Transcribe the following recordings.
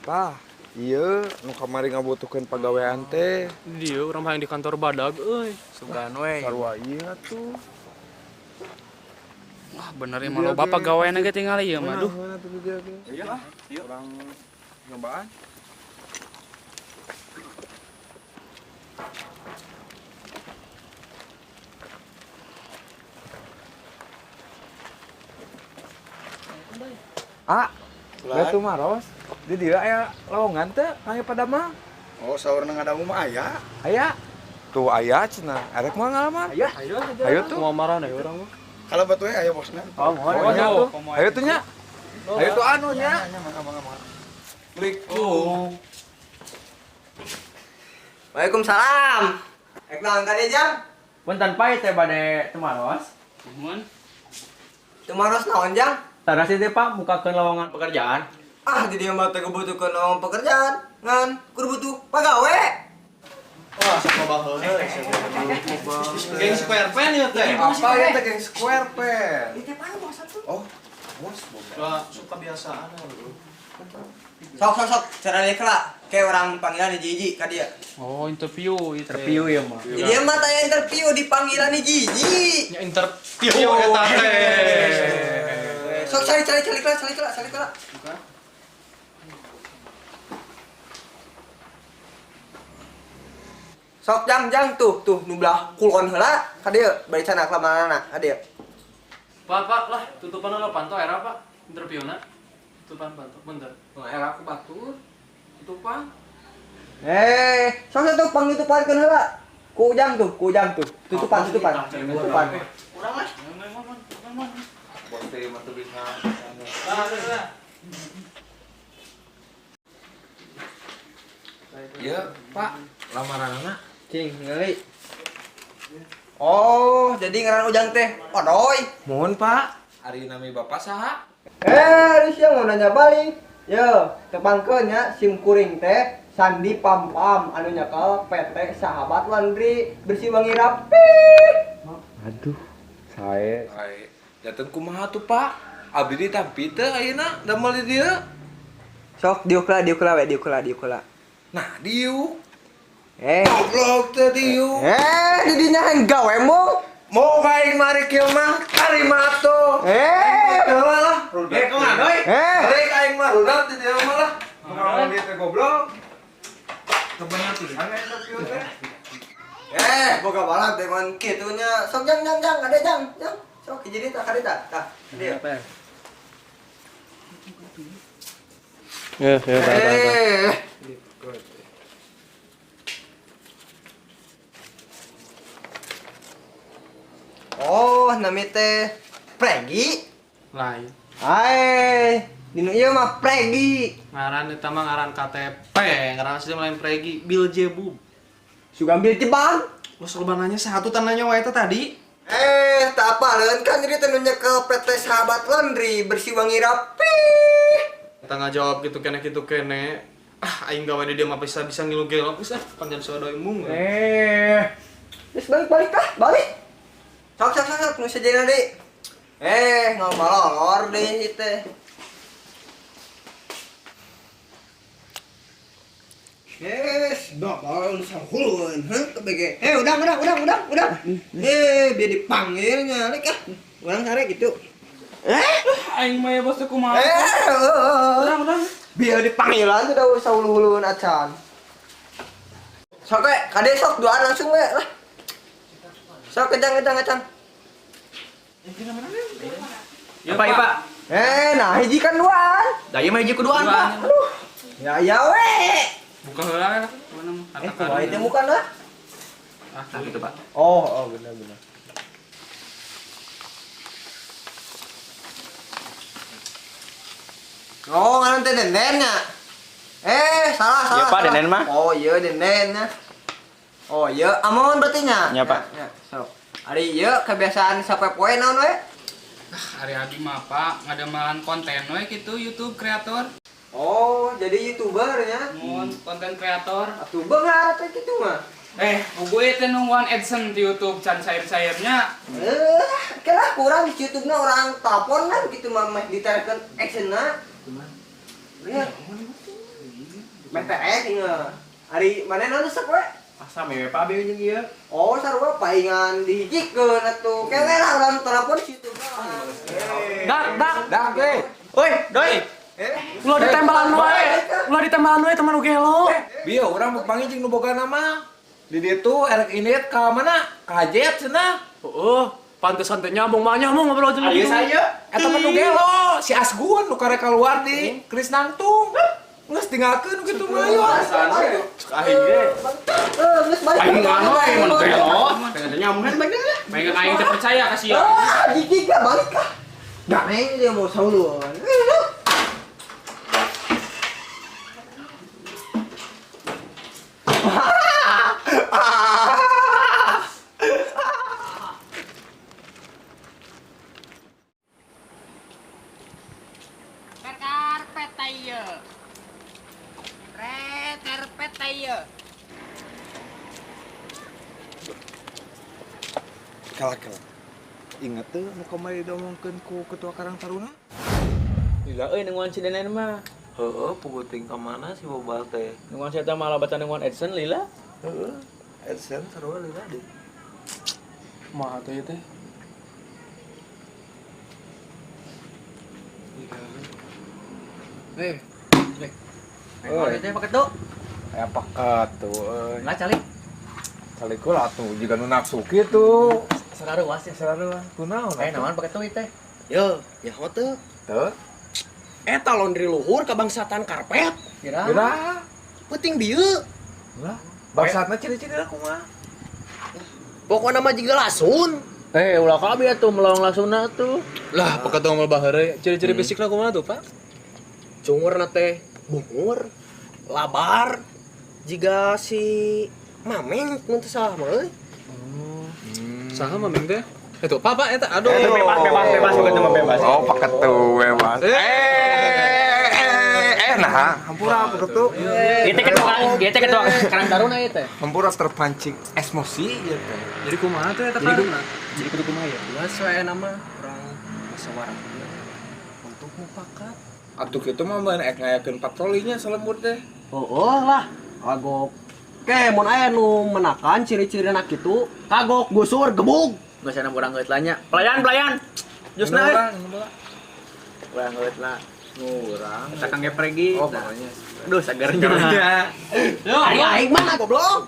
Tah, iya nu kamari ngabutuhkeun pagawean teh. Dia urang hayang di kantor badag euy. Sugan we. Sarua ieu tuh. Wah, bener ya malu bapak gawean ge tinggal ieu mah duh. Iya, iya. Urang nyobaan. Ah, batu maros. Di dieu aya lowongan teh kangge padamel. Oh, saurna ngadamu mah aya. Aya. Tuh aya cenah. Arek moal ngalamar. Aya. Ayo Ayo tuh. Mau marah nih urang mah. Kalau batu we aya bosna. Oh, mohon. Oh, nya tuh. Ayo tuh nya. Ayo tuh anu nya. Assalamualaikum. Waalaikumsalam. Ek naon ka dieu, Jang? Punten Pak teh bade tumaros. Nuhun. Tumaros naon, Jang? Tara sih teh Pak mukakeun lowongan pekerjaan. Ah, di dieu mah teu kebutuhkeun lowongan pekerjaan, ngan kudu butuh pagawe. Wah, sok loba heula. Geng Square Pen ya teh. Apa ya teh geng Square Pen? Itu apa bos atuh? Oh, bos boga. Suka kebiasaan. Sok sok sok, cara lieu lah. Kayak orang panggilan hiji-hiji ka dieu. Oh, interview itu. Interview ya mah. Di dieu mah taya interview di panggilan hiji-hiji. Nya interview eta teh. Sok cari cari cari kelas, cari kelas, cari kelas. Sok jang jang tuh tuh nu belah kulon heula ka dieu bari cana kelamanana ka dieu. Pak, Pak lah, tutupan lah panto era Pak. Interviewna. Tutupan panto, bentar. Nah, era aku batur. Tutupan. Eh, sok sok tuh pangnutupankeun heula. Ku ujang tuh, ku ujang tuh. Tutupan tutupan. Tutupan. Urang lah. Bos teh mah teu bisa. Iya, Pak, lamaranana. Cing, ngali. Oh, jadi ngaran ujang teh odoy. Mohon, Pak. Ari nami Bapak saha? Eh, sia mau nanya balik. Yo, tepangkeun nya sim kuring teh Sandi Pam Pam anu nyekel PT Sahabat Laundry bersih wangi rapi. Aduh, sae. Sae. Janten kumaha tuh, Pak? Abdi ditampi teu ayeuna damel di dieu. Sok diuk lah, diuk lah we, diuk lah, diuk lah. Nah, diuk. Eh, Goblok teh diuk. eh, di dinya hayang gawe mo. Mau kain mari kieu mah, tarima atuh. Eh, Heula lah. Eh, kumaha deui? eh. Balik aing mah rudat di dieu mah lah. Kumaha dia teh goblok. Teu bener pisan interview teh. Eh, boga balad teh mun kitu nya. Sok jang jang jang, ada jang, jang. Sok hiji deui tah ka dieu tah. Tah, dieu. Ya, ya, tah, tah, tah. Eh. Oh, nami teh Pregi. Lain. Hai, dinu ieu mah Pregi. Ngaran eta mah ngaran KTP, ngaran asli mah lain Pregi, Bill Jebub. Suka ambil jebang. Lu serba nanya satu tananya wae eta tadi. Eh, tak apa leun kan jadi teh nu nyekel PT Sahabat Laundry bersih wangi rapi. Kita ngajawab gitu kene gitu kene. Ah, aing gawe di dia mah bisa bisa ngilu gelo geus ah, panjang sodo embung. Eh, terus balik balik ah, balik. Sok sok sok sok nu sejenna deui. Eh, ngomolor deui teh. Yes, bakal sahulun, heh, KBG. Eh, udah, udah, udah, udah, udah. Eh, biar dipanggilnya, lek ah. Urang sare gitu. Eh, Aing mah ya bos teh kumaha. eh, Urang urang. biar dipanggilan sudah usah hulu-huluan acan. Sok we, kade sok duaan langsung we lah. Sok kejang kejang kejang. Ya Pak, ya Pak. Eh, nah hiji kan duaan. Da ieu mah hiji kuduan, Pak. Aduh. Ya ya we. Buka heula lah. Eh, kumaha itu bukan lah. Ah, Gitu, Pak. Oh, oh benar benar. Oh, ngaran teh dendennya. Eh, salah salah. Iya, Pak, salah. denden mah. Oh, iya dendennya. Oh, iya, amon berarti nya. Iya, Pak. Ya, sok. Ari ieu kebiasaan sapoe-poe naon we? Ah, hari abi mah Pak ngadamalan konten we gitu YouTube kreator. Oh, jadi YouTuber nya. Mun konten kreator. Atuh beungar teh kitu mah. Eh, gue teh nungguan AdSense di YouTube can cair-cairnya. Eh, kira kurang di YouTube-na orang telepon kan gitu mah meh diterkeun action-na. Lihat. Meh perek ieu. Ari maneh naon resep we? Asa mewe Pak abi jeung ieu. Oh, sarua paingan dihijikeun atuh. Kewe lah urang telepon situ. Dak, dak. Dak eh. Woi, doi. Ulah ditembalan wae. Ulah ditembalan wae teman nu gelo. Bieu urang mau panggil jeung nu boga nama. Di ditu erek init ka mana? Ka Jet cenah. Heeh, pantesan teh nyambung mah nyambung ngobrol jeung Ayo saya. Eta mah nu gelo, si Asgun nu karek keluar di Kris Nangtung. Geus tinggalkeun kitu mah ayo. Aing ge. Eh, geus balik. Aing ngano we mun gelo. Nyambung bener. Pengen aing teh percaya ka sia. Ah, gigi gak balik kah? Gak neng dia mau sauluan. Karpet ieu. Karpet ieu. Kala-kala. Ingat tuh nu kamari diomongkeun ku ketua Karang Taruna? Lila euy nungguan si Denen mah. Heeh, puguting ka mana si Bobal teh? Nungguan si eta malah baca nungguan AdSense lila. Heeh. AdSense sarua lila deh. Mah atuh ieu teh. Eh. Oh, Eh, teh paket tuh. Aya paket tuh euy. Lah calik. Calik lah tuh jiga nu nafsu kitu. Sararuas ya. Sarua kunaon? Eh, naon paket tuh ieu teh? Yo, nyaho teu. Teu. Eta laundry luhur kabangsatan karpet. Kira. Geura. Penting bieu. Lah, bangsatna ciri-cirina kumaha? Pokokna mah jiga lasun. Eh, ulah kabeh atuh melong lasuna tuh. Lah, paket tong moal baheureuy. Ciri-ciri fisikna kumaha tuh, Pak? Cungurna teh bungur, labar, jiga si Mameng mun teu salah mah euy. Saha Mameng teh? Itu Pak, Pak eta aduh. Bebas, bebas, bebas, paket mah bebas. Oh, paket tuh bebas. Nah, hampura paket tuh. Ieu teh ketua, ieu teh ketua Karang Taruna ieu teh. Hampura terpancing emosi ieu teh. Jadi kumaha tuh eta taruna? Jadi kudu kumaha ya? Geus we nama urang musyawarah untuk mufakat. Atuh kitu mah mun ek ngayakeun patrolinya salembur teh. Oh, lah, kagok. Ke mun aya nu menakan ciri-cirina kitu, kagok gusur gebug. Geus ana urang geus lah nya. Pelayan, pelayan. Jusna euy. Urang, bola. Urang geus lah. Ngurang. Eta Kang Gepregi. Oh, pokoknya. Aduh, segernya. Ari aing mah goblok.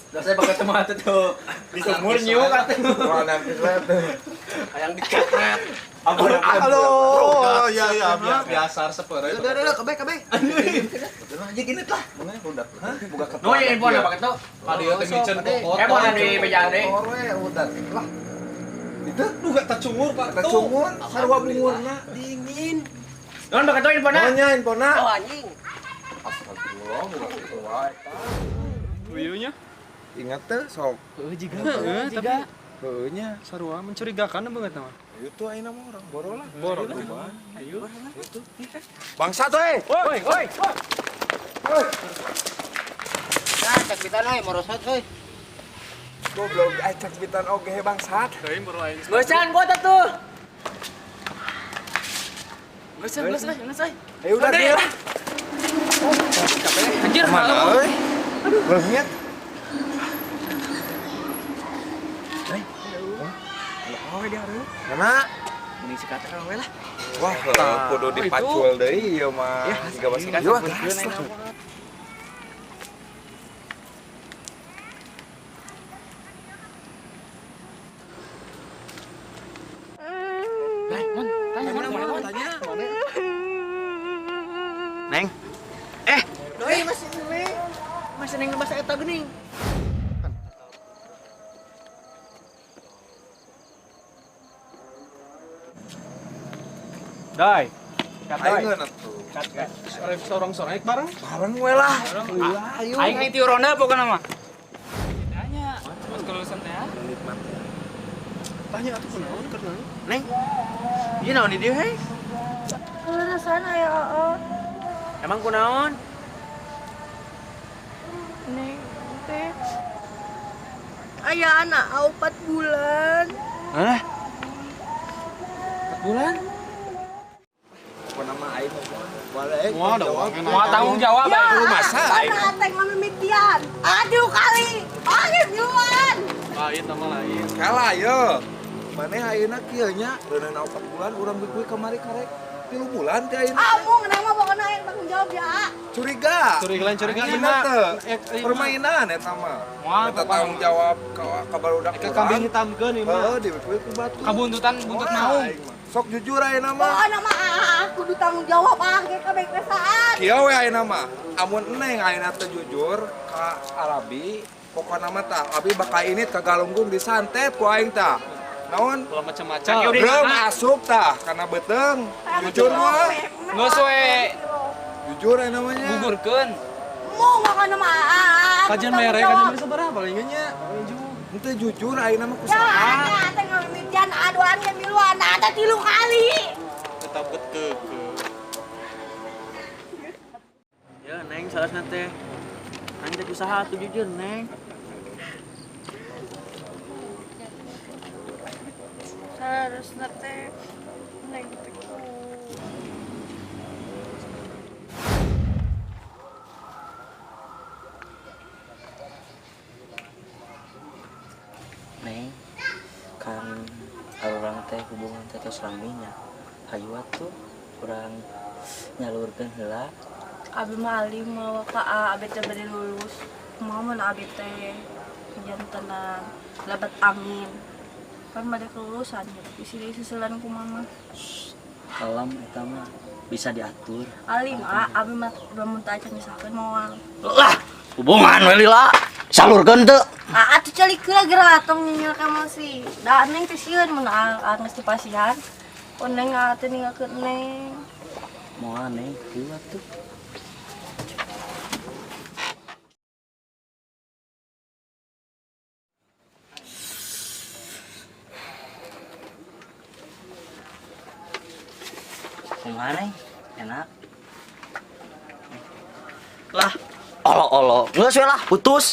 Udah saya pakai semua tuh. Di sumur nyu katanya. Wah, nanti saya tuh. Hayang dikepret. Halo. Ya ya biasa resep heureuy. Udah udah udah kabeh kabeh. Aja gini lah. Mana udah? Hah? Buka ketua. Nu ya info pakai tuh. Ka dieu teh miceun kokotor. Eh, mau di bejaan deui. Kotor we udah. Lah. Itu Duga tacungur, Pak. tacungur sarua bungurna. Dingin. Non pakai tuh infona. Nya infona. Oh anjing. Astagfirullah, buka ketua eta. Uyunya. Ingat teh sok. Heeh, jiga. Heeh, tapi Heueuh nya. sarua mencurigakan banget mah. Ayo tuh ayeuna mah urang boro lah. Boro. Ayo. Bangsat euy. Woi, woi. Nah, cek bitan euy, morosot euy. Goblok acak bitan oge bangsat. Teuing boro aing. Geusan gua tuh. Geus geus euy, geus euy. Ayo udah dia lah. Anjir, Mana euy? Aduh, leungit. Mana? Mending sikat we lah. Wah, kudu dipacul deui ieu mah. Siga basa. Yo, gas lah. Tanya, Mon, tanya. Neng. Doi masih neng. Masih neng bahasa eta geuning. Doi. Aing atuh. Sorong-sorong bareng. Bareng we lah. Ayo. Aing aing tiu ronda pokona mah. Tanya, pas kelulusan teh. Tanya atuh kunaon keur naon? Neng. Ieu naon di dieu hei? Lulusan aya oo. Emang kunaon? Neng teh. Aya anak 4 bulan. Hah? 4 bulan? Pokona mah aing mah Mau tanggung jawab Ya, Kudu masa aing. mana teh ngamimitian. Aduh kali. Panggil miluan. Lain sama lain. Kalah yo. Maneh ayeuna kieu nya reuneuh 4 bulan urang bikuy kamari karek 3 bulan teh ayeuna. Amung neng mah pokoknya yang tanggung jawab ya. Curiga. Curiga lain curiga Bener mah. teu? Permainan eta mah. Moal, Eta tanggung jawab ka barudak Ke kambing hitamkeun ieu mah. Heeh, dibikuy ku batu. Kabuntutan buntut Moal, maung. aing mah. Sok jujur ayeuna mah. Pokoknya mah kudu tanggung jawab ah ge kabeh kesaan. Kieu we ayeuna mah. Amun neng ayeuna teu jujur ka Arabi, pokona mah tah abi bakal ini ka Galunggung disantet ku aing tah. Naon? Kalau macam-macam. Belum asup tah karena beteng. Jujur mah. Geus we Jujur ayeuna mah nya. gugurkeun. Mau makan mah Kajian mere, kajian mere sabaraha paling nya. Henteu jujur ayeuna mah Ya, kusaha. teh ngamimitian aduan ge miluan ada 3 kali. Ketabut ke. Ya neng salasna teh. Neng teh usaha tuh jujur neng. Seharusnya teh neng teh Neng kan urang teh hubungan teh tos raminya. Hayu atuh urang nyalurkeun heula. Abi mah alim mawa ka A, abi teh bade lulus. Kumaha mun abi teh kajantenan lebat angin. Kan bade kelulusan gitu. Bisi deui seselan ku mama. Kalem eta mah bisa diatur. Alim ah, abi mah lamun teu acan nyusahkeun moal. Lah, hubungan we lila. Salurkeun teu. Ah, atuh calik heula geura tong nyinyir ka emosi. Da neng teh sieun mun aa geus dipasihan. Oh neng aa teh ninggalkeun neng. Moal neng, hayu atuh. Kumaha neng? Enak. Lah, olo-olo. Geus we lah, putus.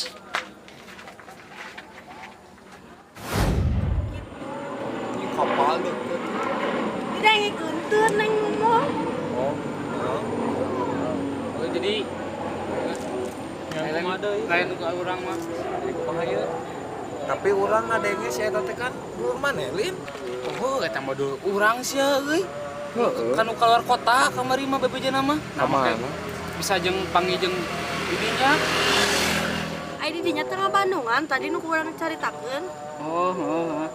Ini kapal deket. Tidak ngikeun teu neng ngomong. Oh. Oh, jadi lain ku urang mah. Jadi kumaha ieu? Tapi urang ngadenge si eta teh kan dulur maneh lin. Oh, eta mah dulur urang sia euy. Kan nu keluar kota kamari mah bebejana mah. Nah, Kamana? Bisa jeung panggil jeung didinya. Ai di dinya teh Bandungan tadi nu ku urang caritakeun. Oh, oh.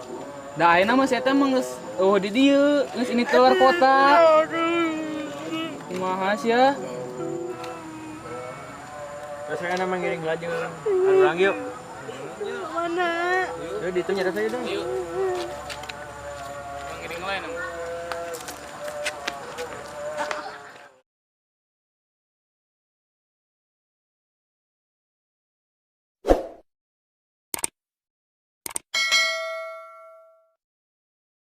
Da ayeuna mah si eta mah geus eueuh di dieu, geus ini keluar kota. Kumaha sia? Terus saya nama ngiring laju. Urang yuk. Mana? Yuk ditu nyari saya dong. Yuk. Ngiring lain.